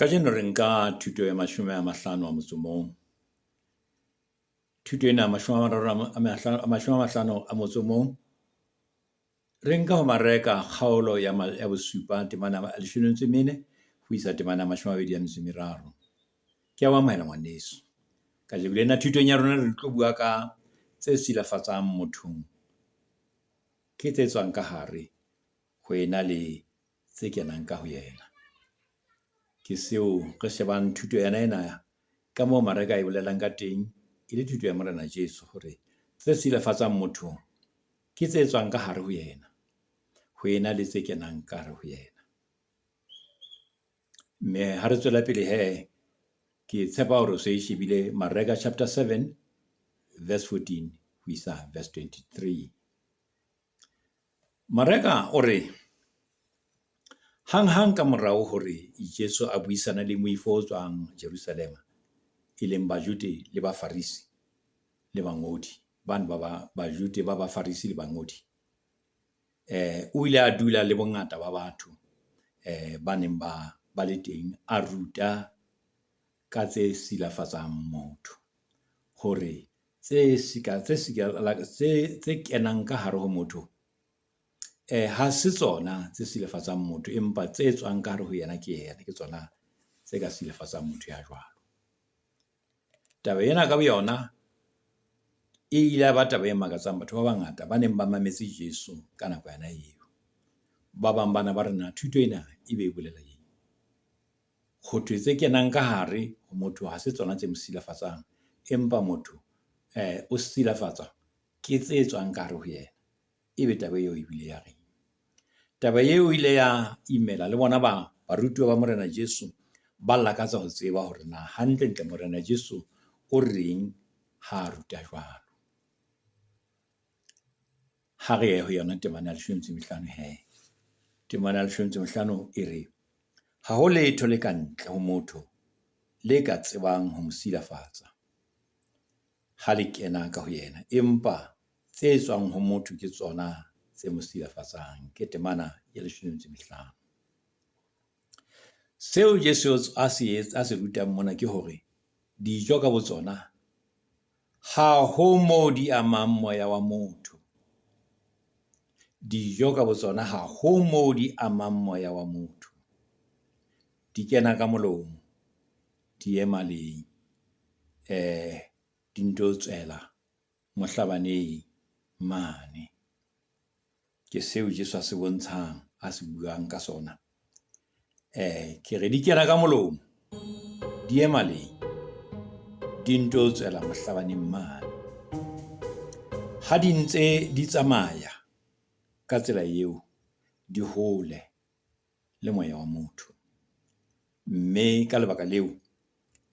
Kajeno re nka thuto ya 50. Thuto ena 35. Re nka ho Mareka kgaolo ya bosupa temana ya 14 ho isa temana ya 23. Ke a o amohela ngwaneso. Kajeno lena thutong ya rona re tlo bua ka tse silafatsang mothong, ke tse tswang ka hare ho ena le tse kenang ka ho yena. Ke seo re shebang thuto yona ena ka moo Mareka e bolelang ka teng, e le thuto ya Morena Jesu hore tse silafatsang motho ke tse tswang ka hare ho yena, ho ena le tse kenang ka hare ho yena. Mme ha re tswela pele hee, ke tshepa hore o so e shebile Mareka chapter 7 verse 14 ho isa verse 23. Mareka o re, hanghang ka morao hore Jesu a buisane le moifo o tswang Jerusalema, e leng Bajude le Bafarisi le bangodi, bane ba Bajude ba Bafarisi le bangodi. O ile a dula le bongata ba batho ba neng ba le teng, a ruta ka tse silafatsang motho. Hore tse tse kenang ka hare ho motho ha se tsona tse silafatsang motho, empa tse tswang ka hare ho yena ke yena, ke tsona tse ka silafatsang motho ya jwalo. Taba ena ka boyona e ile ya ba taba e makatsang batho ba bangata ba neng ba mametse Jesu ka nako yona eo. Ba bang bana ba re na thuto ena ebe e bolela eng? Ho thwe tse kenang ka hare ho motho ha se tsona tse mo silafatsang, empa motho o silafatswa ke tse tswang ka hare ho yena. Ebe taba eo ebile ya reng? Taba eo ile ya imela le bona ba barutuwa ba Morena Jesu, ba lakatsa ho tseba hore na hantlentle Morena Jesu o reng ha a ruta jwalo. Ha re ye ho yona temana ya 15 he. Temana ya 15 e re, ha ho letho le ka ntle ho motho le ka tsebang ho mo silafatsa ha le kena ka ho yena, empa tse tswang ho motho ke tsona tse mo silafatsang. Ke temana ya 15. Seo Jesu a se rutang mona ke hore dijo ka botsona ha ho moo di amang moya wa motho. Dijo ka botsona ha ho moo di amang moya wa motho. Di kena ka molomo, di ye maleng, di nto tswela mohlabaneng mane. Ke seo Jesu a se bontshang, a se buang ka sona. Ke re di kena ka molomo, di ye maleng, di nto tswela mohlabaneng mane. Ha di ntse di tsamaya ka tsela eo, di hole le moya wa motho. Mme ka lebaka leo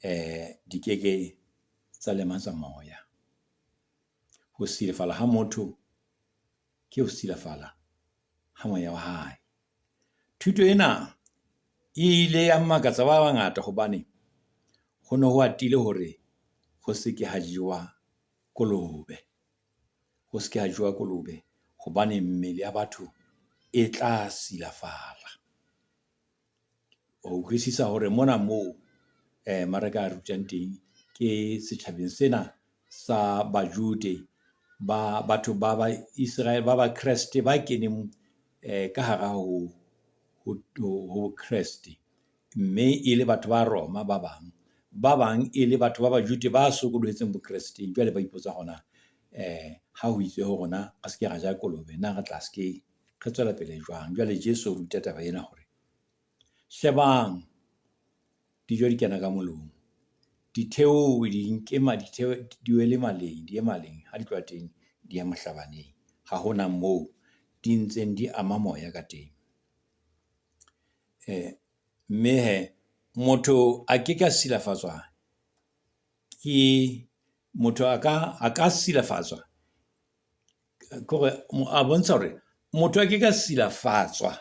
di keke tsa lematsa moya. Ho silafala ha motho ke ho silafala ha moya wa hae. Thuto ena e ile ya makatsa ba bangata hobane ho ne ho atile hore ho se ke ha jewa kolobe. Ho se ke ha jewa kolobe hobane mmele ya batho e tla silafala. Wa utlwisisa hore mona moo Mareka a rutang teng ke setjhabeng sena sa Bajude ba batho ba ba Israel ba ba Kreste ba keneng ka hara ho Kreste. Mme e le batho ba Roma ba bang, ba bang e le batho ba Bajude ba sokolohetseng bokresteng. Jwale ba ipotsa hore na ha ho itswe ho rona re se ke ra ja kolobe, na re tla se ke re tswela pele jwang? Jwale Jesu o ruta taba ena hore shebang dijo di kena ka molomo, di theohe di nke di wele maleng, di ye maleng. Ha di tloha teng di ye mohlabaneng. Ha hona moo di ntseng di ama moya ka teng. Mme hee motho a ke ke a silafatswa ke motho a ka silafatswa ke hore a bontsha hore motho a ke ke a silafatswa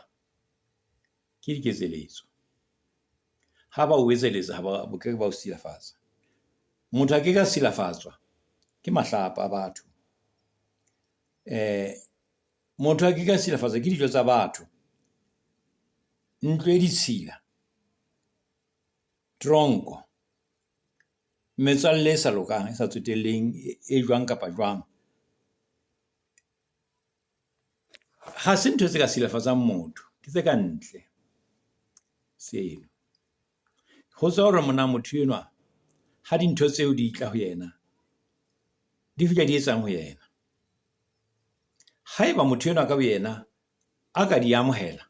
ke diketseletso. Ha ba o etselletsa ha ba ke ba o silafatsa. Motho a ke ke a silafatswa ke mahlapa a batho. Motho a ke ke a silafatswa ke dijo tsa batho. Ntlo e ditshila. Tronko, metswalle e sa lokang, e sa tsotelleng e jwang kapa jwang. Ha se ntho tse ka silafatsang motho, ke tse kantle seno. Ho tswa hore mona motho enwa ha dintho tseo di tla ho yena, di fihla di etsang ho yena. Haeba motho enwa ka boyena a ka di amohela,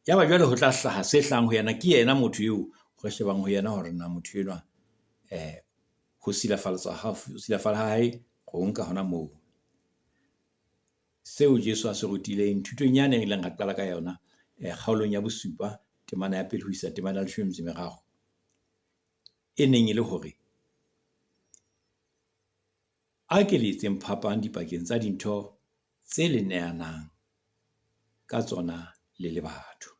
yaba jwale ho tla hlaha se hlahang ho yena. Ke yena motho eo re shebang ho yena hore na motho enwa ho silafatswa ho silafala ha hae ho nka hona moo. Seo Jesu a se rutileng thutong yane re ileng ra qala ka yona kgaolong ya bosupa temana ya pele ho isa temana ya leshome le metso e meraro. E neng e le hore a ke le etseng phapang dipakeng tsa dintho tse le neanang ka tsona le le batho.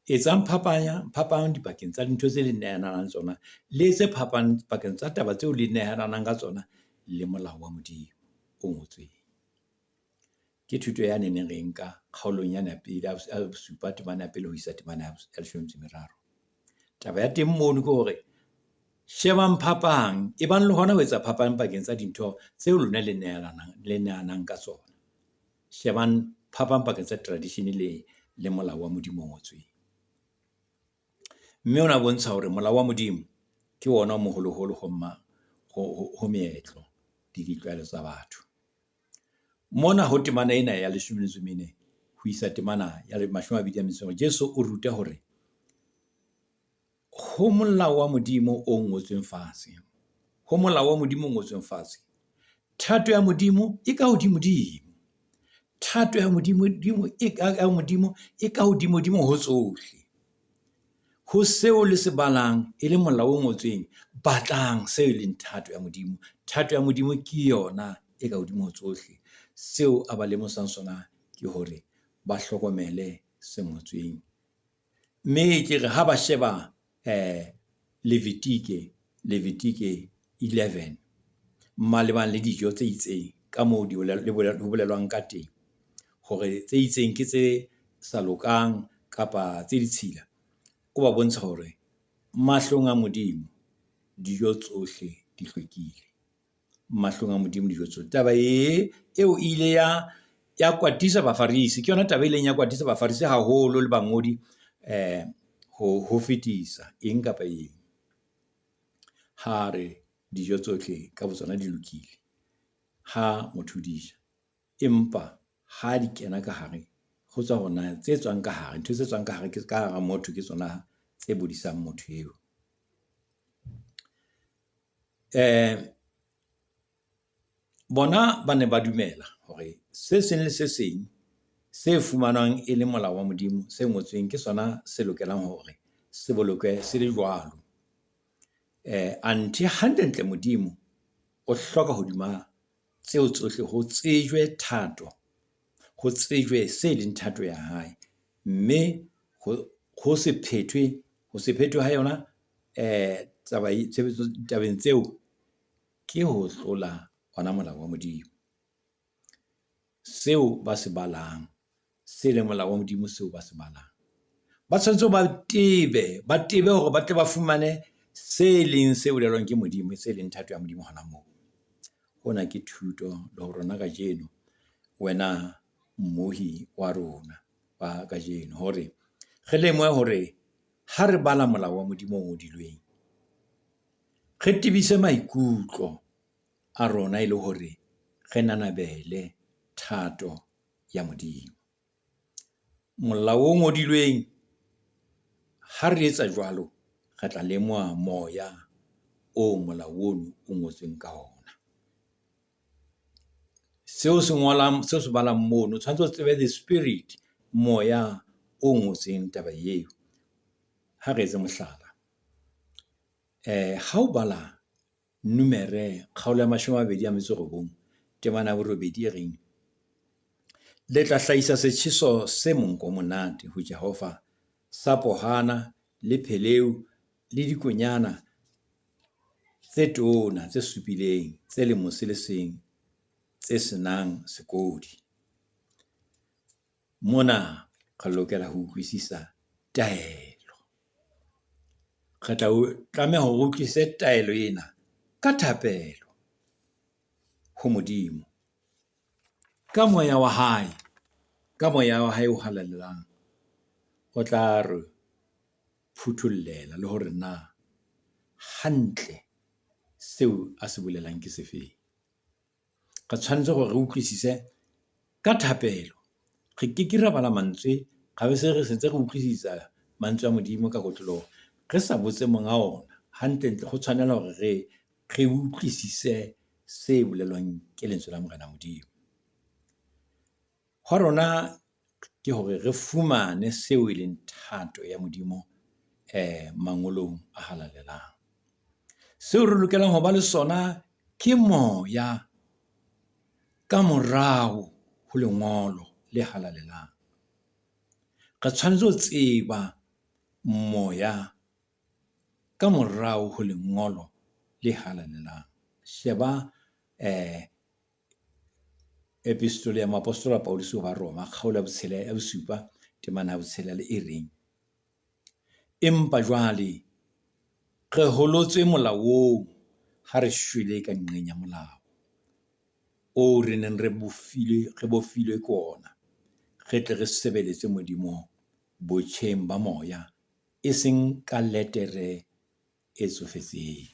Etsang phapang dipakeng tsa dintho tse le nehelanang tsona, le etse phapang pakeng tsa taba tseo le nehelanang ka tsona le molao wa Modimo o ngotsweng. Ke thuto yane e neng re nka kgaolong yane ya pele ya bosupa temana ya pele ho isa temana ya leshome le metso e meraro. Taba ya teng mono ke hore shebang phapang, e bang le hona ho etsa phapang pakeng tsa dintho tseo lona le nehelanang le nehanang ka tsona. Shebang phapang pakeng tsa tradition le le molao wa Modimo o ngotsweng. Mme ona bontsha hore molao wa Modimo ke ona o moholoholo ho ho meetlo le ditlwaelo tsa batho. Mona ho temana ena ya leshome le metso e mene ho isa temana ya mashome a mabedi a metso e Jesu o ruta hore ho molao wa Modimo o ngotsweng fatshe, ho molao wa Modimo o ngotsweng fatshe. Thato ya Modimo e ka hodimodimo. Thato ya Modimo Modimo e ka ya Modimo e ka hodimodimo ho tsohle. Ho seo le se balang e le molao o ngotsweng, batlang seo e leng thato ya Modimo. Thato ya Modimo ke yona e ka hodimo ho tsohle. Seo a ba lemosang sona ke hore ba hlokomele se ngotsweng. Mme ke re ha ba sheba Levitike, Levitike 11 malebang le dijo tse itseng ka moo di ho bolelwang ka teng hore tse itseng ke tse sa lokang kapa tse ditshila. O ba bontsha hore mahlong a Modimo dijo tsohle di hlwekile, mahlong a Modimo dijo tsohle. Taba e eo e ile ya ya kwatisa Bafarisi. Ke yona taba e ileng ya kwatisa Bafarisi haholo le bangodi ho fetisa eng kapa eng. Ha re dijo tsohle ka botsona di lokile ha motho o di ja, empa ha di kena ka hare ho tswa hore na tse tswang ka hare, ntho tse tswang ka hare ka hara motho ke tsona tse bodisang motho eo. Bona ba ne ba dumela hore se seng le se seng se fumanwang e le molao wa Modimo, se ngotsweng ke sona se lokelang hore se bolokwe se le jwalo. Anthe hantlentle Modimo o hloka hodima tseo tsohle ho tsejwe thato, ho tsejwe se leng thato ya hae. Mme ho se phethwe, ho se phethwe ha yona taba tshebetso tabeng tseo ke ho tlola ona molao wa Modimo. Seo ba se balang, se leng molao wa Modimo seo ba se balang. Ba tshwanetse ba tebe, ba tebe hore ba tle ba fumane se leng se bolelwang ke Modimo, se leng thato ya Modimo hona moo. Hona ke thuto le ho rona kajeno, wena mmohi wa rona wa kajeno hore re lemohe hore ha re bala molao wa Modimo o ngodilweng, re tebise maikutlo a rona e le hore re nanabele thato ya Modimo. Molao o ngodilweng, ha re etsa jwalo, re tla lemoha moya o molao ono o ngotsweng ka ona. Seo se ngolang, seo se balang mono, o tshwanetse o tsebe the spirit, moya o ngotseng taba eo. Ha re etse mohlala, ha o bala Numere kgaolo ya mashome a mabedi a metso e robong, temana ya borobedi e reng, le tla hlahisa setjheso se monko o monate ho Jehova sa pohwana le pheleu le dikonyana tse tona tse supileng tse lemo se le seng tse senang sekodi. Mona re lokela ho utlwisisa taelo. Re tla tlameha hore o utlwisise taelo ena ka thapelo ho Modimo. Ka moya wa hae, ka moya wa hae o halalelang, o tla re phuthollela le hore na hantle seo a se bolelang ke sefeng. Re tshwanetse hore re utlwisise ka thapelo. Re keke ra bala mantswe, ra be se re sentse re utlwisisa mantswe a Modimo ka kotloloho re sa botse monga ona. Hantlentle ho tshwanela hore re re utlwisise se bolelwang ke lentswe la Morena Modimo. Ho rona ke hore re fumane seo e leng thato ya Modimo mangolong a halalelang. Seo re lokelang ho ba le sona ke moya ka morao ho lengolo le halalelang. Re tshwanetse ho tseba moya ka morao ho lengolo le halalelang. Sheba Epistole ya Moapostola Pauluse ho Baroma kgaolo ya botshela ya bosupa temana ya botshelela e reng, empa jwale re holotswe molaong ha re shwele ka nqeng ya molao oo re neng re bofilwe re bofilwe ke ona, re tle re sebeletse Modimo botjheng ba moya, e seng ka letere e tsofetseng.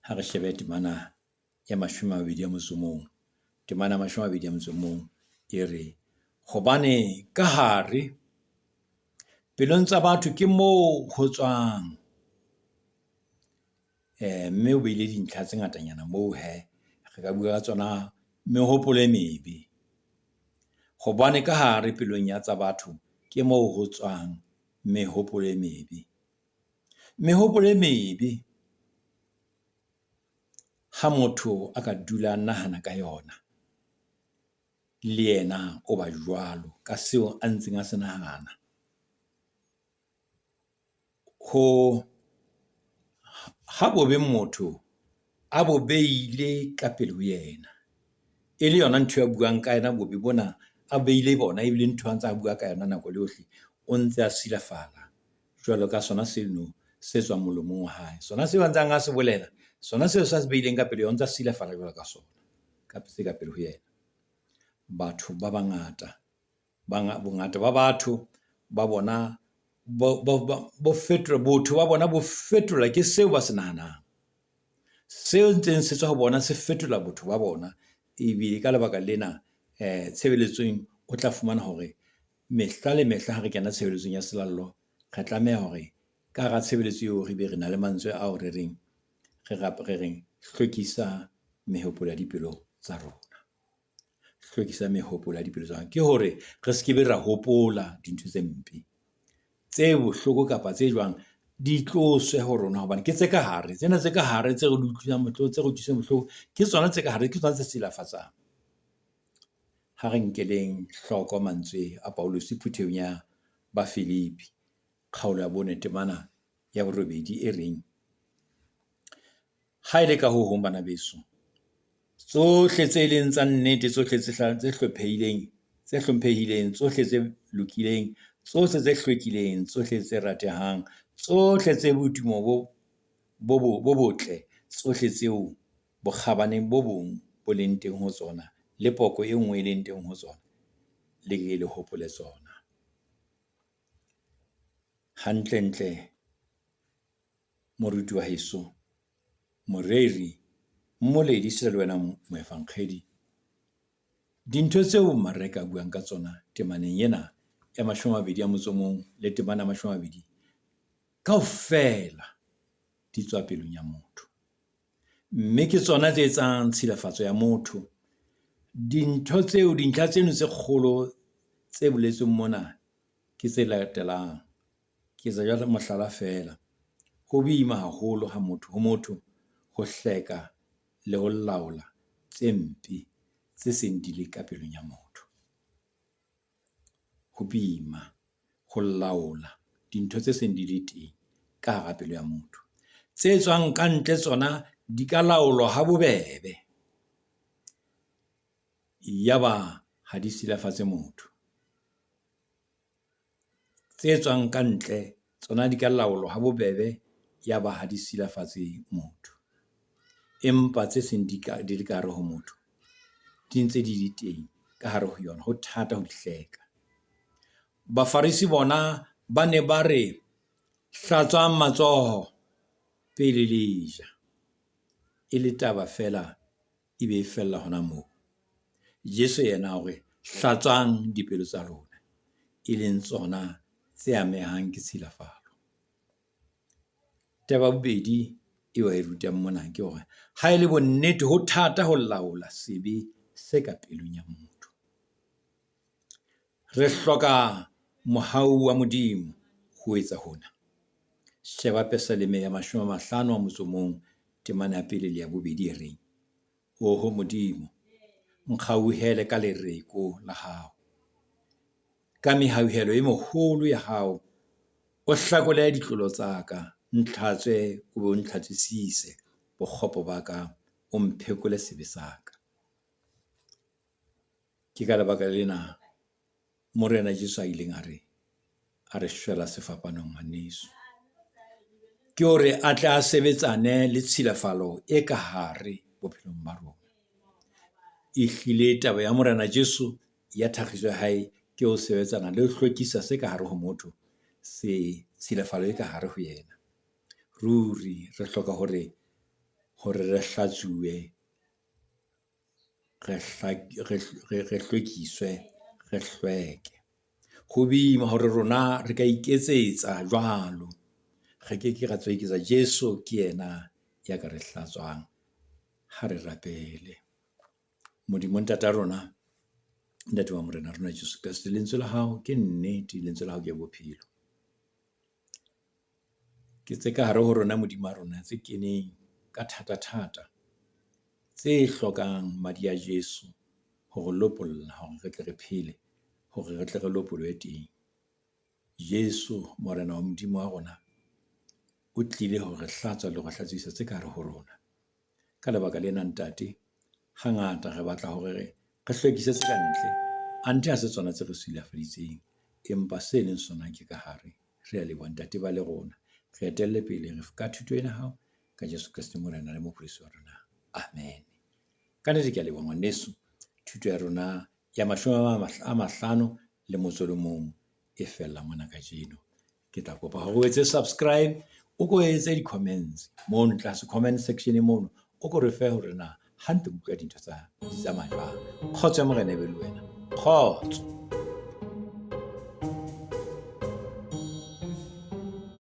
Ha re shebe temana ya mashome a mabedi a motso o mong. Temana ya mashome a mabedi a motso o mong e re, hobane ka hare pelong tsa batho ke moo ho tswang mme o behile dintlha tse ngatanyana moo hee. Re ka bua ka tsona mehopolo e mebe. Hobane ka hare pelong ya tsa batho ke moo ho tswang mehopolo e mebe. Mehopolo e mebe ha motho a ka dula a nahana ka yona, le yena o ba jwalo ka seo a ntseng a se nahana. Ho ha bobe motho a bo beile ka pele ho yena, e le yona ntho ya buang ka yona bobe bona, a beile bona ebile ntho a ntsa bua ka yona nako le yohle. O ntse a silafala jwalo ka sona seno se tswang molomong wa hae. Sona seo a ntseng a se bolela, sona seo sa se beileng ka pele o ntsa silafala jwalo ka sona ka se ka pele ho yena. Batho ba bangata bongata ba batho ba bona bo fetola botho ba bona bo fetola ke seo ba se nahanang. Seo ntseng se tswa ho bona se fetola botho ba bona. Ebile ka lebaka lena tshebeletsong o tla fumana hore mehla le mehla ha re kena tshebeletsong ya selallo, re tlameha hore ka hara tshebeletso eo re be re na le mantswe ao re reng re reng hlwekisa mehopolo ya dipelo tsa rona. Hlwekisa mehopolo ya dipelo tsa rona. Ke hore re skebe ra hopola dintho tse mpe, tse bohloko kapa tse jwang di tloswe ho rona hobane ke tse ka hare. Tsena tse ka hare tse re di utlwisang bohloko, tse re utlwisang bohloko ke tsona tse ka hare, ke tsona tse silafatsang. Ha re nkeleng hloko mantswe a Pauluse phuthehong ya Bafilipi, kgaolo ya bone temana ya borobedi e reng, ha e le ka ho hong bana beso, tsohle tse leng tsa nnete, tsohle tse tse hlophehileng, tse hlomphehileng, tsohle tse lokileng, tsohle tse hlwekileng, tsohle tse ratehang, tsohle tse botumo bo botle, tsohle tseo bokgabane bo bong bo leng teng ho tsona, le poko e nngwe e leng teng ho tsona, le ke le hopole tsona. Hantlentle moruti wa heso, moreri, mmoledi esita le wena moefankgedi. Dintho tseo Mareka a buang ka tsona temaneng ena ya mashome a mabedi a motso o mong le temana ya mashome a mabedi, kaofela di tswa pelong ya motho. Mme ke tsona tse etsang tshilafatso ya motho. Dintho tseo, dintlha tseno tse kgolo tse boletsweng mona ke tse latelang. Ke etsa jwalo mohlala feela. Ho boima haholo ha motho ho motho ho hleka le ho laola tse mpe tse seng di le ka pelong ya motho. Ho boima ho laola dintho tse seng di le teng ka hara pelo ya motho. Tse tswang ka ntle tsona di ka laolwa ha bobebe. Yaba ha di silafatse motho. Tse tswang ka ntle Tsona di ka laolwa ha bobebe ya ba ha di silafatse motho. Empa tse seng di ka di le ka hare ho motho, di ntse di le teng ka hare ho yona. Ho thata ho di hleka. Bafarisi bona ba ne ba re hlatswang matsoho pele le ja. E le taba feela e be e fella hona moo. Jesu yena o re hlatswang dipelo tsa lona, e leng tsona tse amehang ke tshilafalo. Taba ya bobedi eo ae rutang mona ke hore ha e le bonnete ho thata ho laola sebe se ka pelong ya motho. Re hloka mohau wa Modimo ho etsa hona. Sheba Pesaleme ya 51 temana ya pele le ya bobedi e reng, Oho Modimo, nkgauhele ka lereko la hao. Ka mehauhelo e meholo ya hao, o hlakole ditlolo tsa ka. Ntlhatswe o be o ntlhatswisise bokgopo ba ka, o mphekole sebe sa ka. Ke ka lebaka lena Morena Jesu a ileng a re, a re shwela sefapanong ngwaneso. Ke hore a tle a sebetsane le tshilafalo e ka hare bophelong ba rona. Ehlile taba ya Morena Jesu ya thakgiso ya hae ke ho sebetsana le ho hlwekisa se ka hare ho motho, se tshilafalo e ka hare ho yena. Ruri re hloka hore hore re hlatsuwe, re re hlwekiswe, re hlweke. Ho boima hore rona re ka iketsetsa jwalo. Re ke ke ra tswa Jesu ke yena ya ka re hlatswang. Ha re rapele. Modimo Ntata rona, Ntate wa Morena rona Jesu Kreste, lentswe la hao ke nnete, lentswe la hao ke bophelo. Ke tse ka hare ho rona Modimo wa rona, tse keneng ka thata-thata, tse hlokang madi a Jesu hore lopolla hore re tle re phele, hore re tle re lopolwe teng. Jesu Morena wa Modimo wa rona, o tlile hore hlatswa le hore hlatswisa tse ka hare ho rona. Ka lebaka lena Ntate, hangata re batla hore re hlwekise tse ka ntle, anthe ha se tsona tse re silafaditseng, empa se leng sona ke ka hare. Re a leboha Ntate ba le rona. Re etelle pele re ka thuto ena hao ka Jesu Kreste Morena le Mopholosi wa rona. Amen. Ka nnete ke a leboha ngwaneso. Thuto ya rona ya 51 e fella mona kajeno. Ke tla kopa hore o etse subscribe, o ko etse di-comments mono tlase comment section mono, o ko re fe hore na hantle utlwa dintho tsa di tsamaya jwang. Kgotso ya Morena e be le wena. Kgotso.